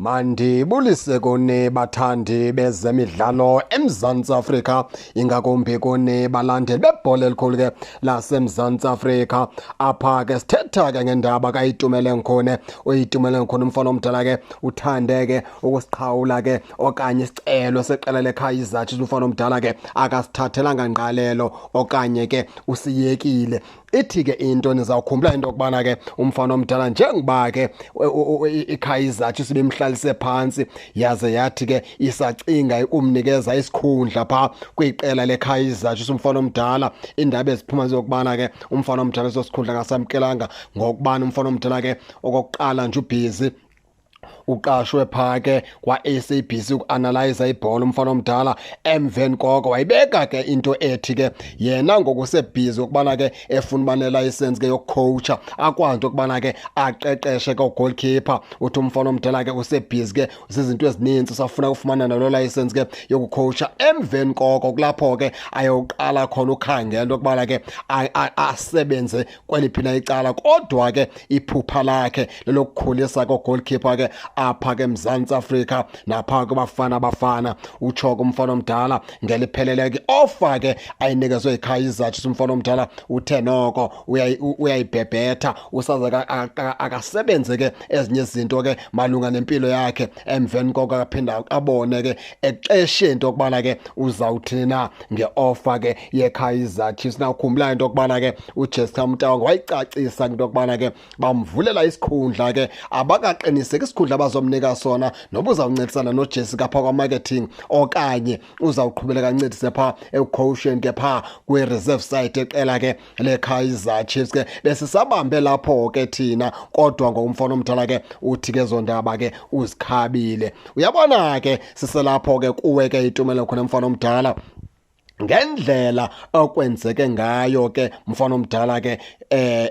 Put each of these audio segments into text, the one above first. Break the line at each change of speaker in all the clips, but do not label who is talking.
Mandibulise kuni bathandi bezemidlalo eMzantsi Afrika, ingakumbi kuni balandeli bebhola elikhulu ke laseMzantsi Afrika. Apha ke sithetha ke ngendaba kaItumeleng Khune. UItumeleng Khune umfana omdala ke uthande ke ukusiqhawula ke okanye isicelo seqela leKaizer Chiefs. Umfana omdala ke akasithathelanga ngqalelo okanye ke usiyekile. Ithi ke into nizawukhumbula into yokubana ke umfana omdala njengoba ke iKaizer Chiefs ibimhlalise phantsi yaze yathi ke isacinga ukumnikeza isikhundla phaa kwiqela leKaizer Chiefs umfana omdala. Iindaba eziphuma zokubana ke umfana omdala eso sikhundla akasamkelanga ngokubana umfana omdala ke okokuqala nje ubhizi uqashwe phaa ke kwa-SABC ukuanalyza ibhola umfana omdala. Emveni koko wayibeka ke into ethi ke yena ngoku sebhizi ukubana ke efuna uba nelayisensi ke yokukhowutsha, akwazi into yokubana ke aqeqeshe ke ugoalkeeper. Uthi umfana omdala ke usebhizi ke zizinto ezininzi, usafuna ufumana naloo layisensi ke yokukhowutsha. Emveni koko kulapho ke ayoqala khona ukhangela into yokubana ke asebenze kweliphi na icala, kodwa ke iphupha lakhe lelokukhulisa kogoalkeeper ke apha ke eMzantsi Afrika napha kubafana bafana. Utsho ke umfana omdala ngeliphelele ke ofa ke ayinikezwe yiKaizer Chiefs. Umfana omdala uthe noko uyayibhebhetha, usaze akasebenze ke ezinye izinto ke malunga nempilo yakhe. Emveni koko akaphinda abone ke exesheni into yokubana ke uzawuthini na ngeofa ke yeKaizer Chiefs. Nawukhumbula into yokubana ke uJessica Mtaung wayicacisa into yokubana ke bamvulela isikhundla ke, abakaqiniseki isikhundla abazomnika sona, noba uzawuncedisana noJessica phaa kwa-marketing okanye uzawuqhubeleka ancedise phaa ekukhowusheni ke phaa kwi-reserve side eqela ke leKaizer Chiefs ke. Besisabambe lapho ke thina, kodwa ngokumfana omdala ke uthi ke ezo ndaba ke uzikhabile. Uyabona ke siselapho ke kuwe ke itumelo khona mfana omdala, ngendlela okwenzeke ngayo ke mfana omdala ke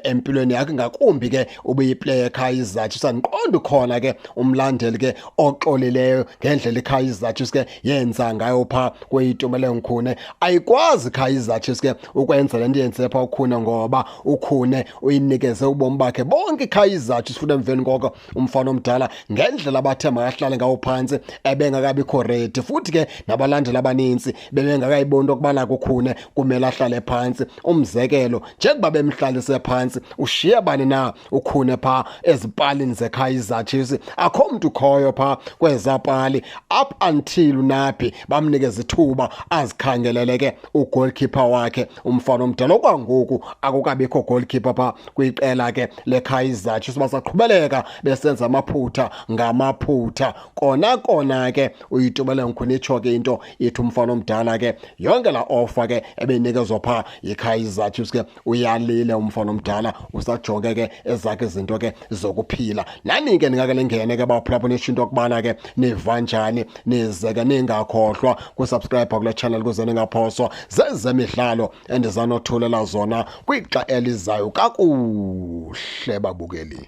empilweni yakhe, ngakumbi ke ubuyiplayer Kaizer Chiefs. Andiqondi khona ke umlandeli ke oxolileyo ngendlela iKaizer Chiefs ke yenza ngayo pha kweyiTumeleng Khune. Ayikwazi Kaizer Chiefs ke ukwenza le nto yenze pha uKhune, ngoba uKhune uyinikeze ubomi bakhe bonke iKaizer Chiefs, futhi emveni koko umfana omdala ngendlela abathe makahlale ngawo phantsi ebengakabikho ready, futhi ke nabalandeli abanintsi bebengakayiboni into yokubana kuKhune kumele ahlale phantsi. Umzekelo, njengoba bemhlalise phantsi, ushiye bani na uKhune phaa ezipalini zeKaizer Chiefs? Akho mntu ukhoyo phaa kwezaa pali up until uNabi bamnikeze ithuba azikhangelele ke ugoalkeeper wakhe umfana omdala. Okwangoku akukabikho goalkeeper phaa kwiqela ke leKaizer Chiefs, basaqhubeleka besenza amaphutha ngamaphutha. Kona kona ke uyiTumeleng Khune itsho ke into ithi umfana omdala ke yonke la offer ke ebenikezwa phaa yiKaizer Chiefs ke uyalile umfana omdala, usajonge ke ezakhe izinto ke zokuphila. Nani ke ningake ningene ke baphulaphula nisho into yokubana ke niva njani, nize ke ningakhohlwa kusubscribe kule channel ukuze ningaphoswa zezemidlalo endizanothulela zona kwixa elizayo. Kakuhle babukeli.